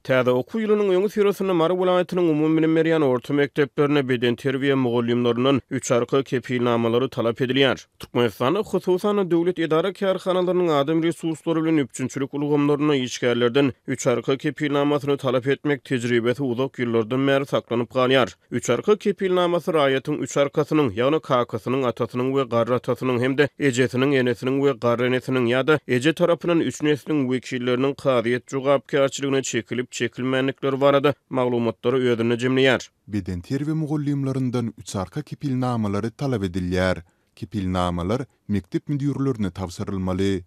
Täze okuw ýylynyň öňüsyrasynda Mary welaýatynyň umumybilim berýän orta mekdeplerinde bedenterbiýe mugallymlaryndan üçarka kepilnamalary talap edilýär. Türkmenistanda, hususan-da, döwlet edara-kärhanalarynyň adam resurslary bilen üpjünçilik ulgamlarynda işgärlerden üçarka kepilnamasyny talap etmek tejribesi uzak ýyllardan bäri saklanyp galýar. Üçarka kepilnamasy raýatyň üç arkasynyň, ýagny kakasynyň, atasynyň we garry atasynyň hem-de ejesiniň, enesiniň we garry enesiniň ýa-da eje tarapyndan üç nesliň wekilleriniň kazyýet jogapkärçiligine çekilip-çekilmändikleri barada maglumatlary özünde jemleýär. Bedenterbiýe mugallymlaryndan üçarka kepilnamalary talap edilýär. Kepilnamalar mekdep müdirlerine tabşyrylmaly.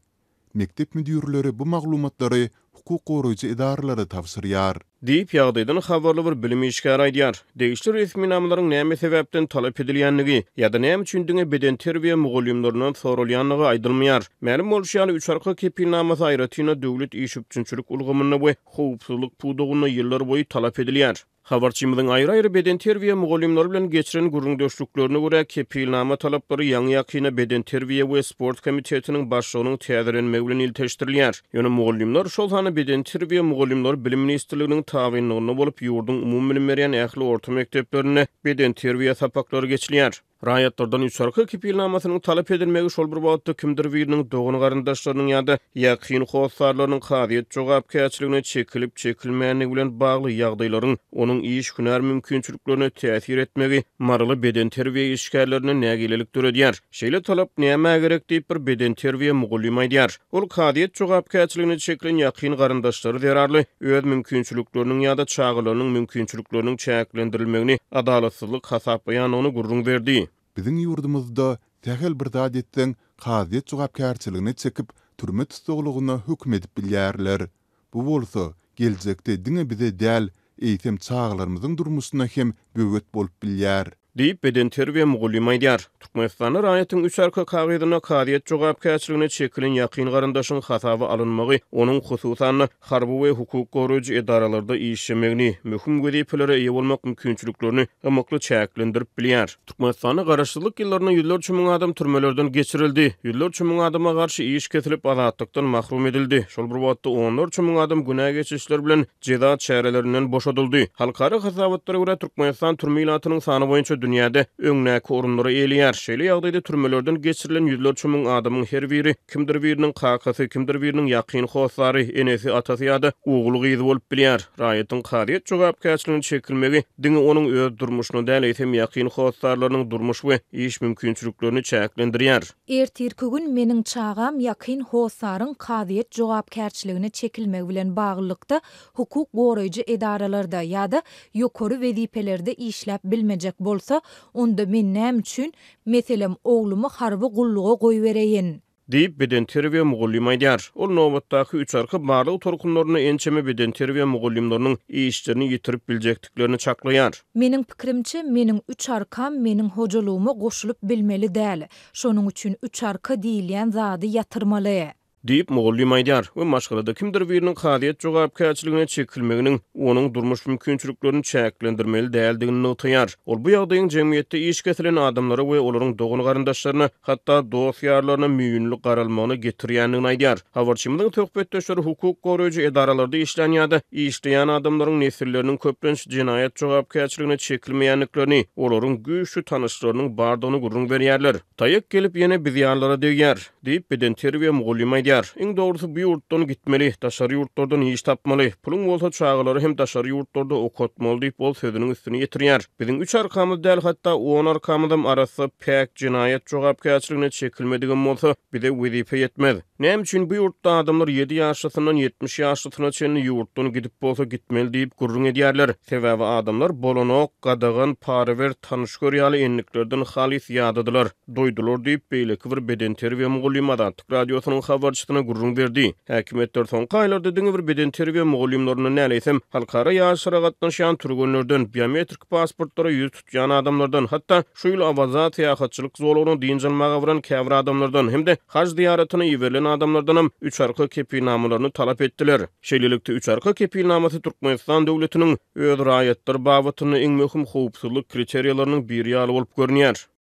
Mekdep müdirleri bu maglumatlary hukuk goraýjy edaralara tabşyrýar. Diýip, ýagdaýdan habarly bir bilim işgäri aýdýar. Degişli resminamalaryň näme sebäpden talap edilýändigi ýa-da näme üçin diňe bedenterbiýe mugallymlaryndan soralýandygy aýdylmaýar. Mälim bolşy ýaly, üç arka kepilnamasy aýratyn-da döwlet iş üpjünçilik ulgamynda we howpsuzlyk pudagynda ýyllarboýy talap edilýär. Habarçymyzyň aýry-aýry bedenterbiýe mugallymlary bilen geçiren gürrüňdeşliklerine görä, kepilnama talaplary ýaňy-ýakynda Bedenterbiýe we sport komitetiniň başlygynyň täzelenmegi bilen ilteşdirilýär. Ýöne mugallymlar, şol sanda bedenterbiýe mugallymlary Bilim ministrliginiň tabynlygynda bolup, ýurduň umumybilim berýän ähli orta mekdeplerinde bedenterbiýe sapaklary geçilýär. Raýatlardan üçarka kepilnamasynyň talap edilmegi şol bir wagtda kimdir biriniň dogan-garyndaşlarynyň ýa-da ýakyn hossarlarynyň kazyýet jogapkärçiligine çekilip-çekilmändigi bilen bagly ýagdaýlaryň onuň iş-hünär mümkinçiliklerine täsir etmegi maryly bedenterbiýe işgärlerinde nägilelik döredýär. Şeýle talap nämä gerek diýip, bir bedenterbiýe mugallymy aýdýar. Ol kazyýet jogapkärçiligine çekilen ýakyn garyndaşlary zerarly öz mümkinçilikleriniň ýa-da çagalarynyň mümkinçilikleriniň çäklendirilmegini adalatsyzlyk hasaplaýandygyny gürrüň berdi. Biziň ýurdumyzda sähel bir zat etseň, kazyýet jogapkärçiligine çekip, türme tussaglygyna höküm edip bilýärler. Bu bolsa, geljekde diňe bize däl, eýsem çagalarymyzyň durmuşyna hem böwet bolup bilýär. Diýip, bedenterbiýe mugallymy aýdýar. Türkmenistanda raýatyň üç arka kagyzynda kazyýet jogapkärçiligine çekilen ýakyn garyndaşyň hasaba alynmagy onuň, hususan-da, harby we hukuk goraýjy edaralarda işlemegini, möhüm wezipelere eýe bolmak mümkinçiliklerini ymykly çäklendirip bilýär. Türkmenistanda garaşsyzlyk ýyllarynda ýüzlerçe müň adam türmelerden geçirildi, ýüzlerçe müň adama garşy iş kesilip, azatlykdan mahrum edildi, şol bir wagtda onlarça müň adam günä geçişler bilen jeza çärelerinden boşadyldy. Halkara hasabatlara görä, Türkmenistan türme ilatynyň sany boýunça dünýäde öňdäki orunlary eýeleýär. Şeýle ýagdaýda türmelerden geçirilen ýüzlerçe müň adamyň her biri kimdir biriniň kakasy, kimdir biriniň ýakyn hossary, enesi, atasy ýa-da ogly-gyzy bolup bilýär. Raýatyň kazyýet jogapkärçiligine çekilmegi diňe onuň öz durmuşyny däl, eýsem ýakyn hossarlarynyň durmuş we iş mümkinçiliklerini çäklendirýär. Ertirki gün meniň çagam ýakyn hossaryň kazyýet jogapkärçiligine çekilmegi bilen baglylykda hukuk goraýjy edaralarda ýa-da ýokary wezipelerde işläp bilmejek bolsa, onda men näme üçin, meselem, oglumy harby gulluga goýbereýin? Diýip, bedenterbiýe mugallymy aýdýar. Ol nobatdaky üçarka barlag tolkunlarynda ençeme bedenterbiýe mugallymlarynyň işlerini ýitirip biljekdiklerini çaklaýar. Meniň pikirimçe, meniň üç arkam meniň hojalygyma goşulyp bilmeli däl. Şonuň üçin üç arka diýilýän zady ýatyrmaly. Diýip, mugallym aýdýar we maşgalada kimdir biriniň kazyýet jogapkärçiligine çekilmeginiň onuň durmuş mümkinçiliklerini çäklendirmeli däldigini nygtaýar. Ol bu ýagdaýyň jemgyýetde iş kesilen adamlara we olaryň dogan-garyndaşlaryna, hatda dost-ýarlaryna müýnli garalmagyna getirýändigini aýdýar. Habarçymyzyň söhbetdeşleri hukuk goraýjy edaralarda işlän ýa-da işleýän adamlaryň nesilleriniň köplenç jenaýat jogapkärçiligine çekilmeýändiklerini, olaryň güýçli tanyşlarynyň bardygyny gürrüň berýärler. Taýak gelip ýene biz ýalylara degýär. Diýip, bedenterbiýe mugallymy aýdýar. Iň dogrusy bu ýurtdan gitmeli, daşary ýurtlardan iş tapmaly. Puluň bolsa çagalary hem daşary ýurtlarda okatmaly diýip, ol sözüniň üstüni ýetirýär. Biziň üç arkamyz däl, hatda on arkamyzam arassa, päk, jenaýat jogapkärçiligine çekilmedigem bolsa, bize wezipe ýetmez. Näme üçin bu ýurtda adamlar ýedi ýaşlysyndan 70 ýaşlysyna çenli ýurtdan gidip bolsa gitmeli diýip gürrüň edýärler. Sebäbi adamlar bolanok, gadagan, para ber, tanyş gör ýaly endiklerden halys ýadadylar, doýdular diýip, beýleki bir bedenterbiýe mugallymy Azatlyk Radiosynyň habarçysyna gürrüň berdi. Häkimiýetler soňky aýlarda diňe bir bedenterbiýe mugallymlaryndan däl, eýsem, halkara ýaryşlara gatnaşýan türgenlerden, biometrik pasportlara ýüz tutýan adamlardan, hatda şu ýyl Awaza syýahatçylyk zolagyna dynç almaga baran käbir adamlardan hem-de haj zyýaratyna iberilen adamlardanam üçarka kepilnamalaryny talap etdiler. Şeýlelikde, üçarka kepilnamasy Türkmenistan döwletiniň öz raýatlary babatynda iň möhüm howpsuzlyk kriteriýalarynyň biri ýaly bolup görünýär.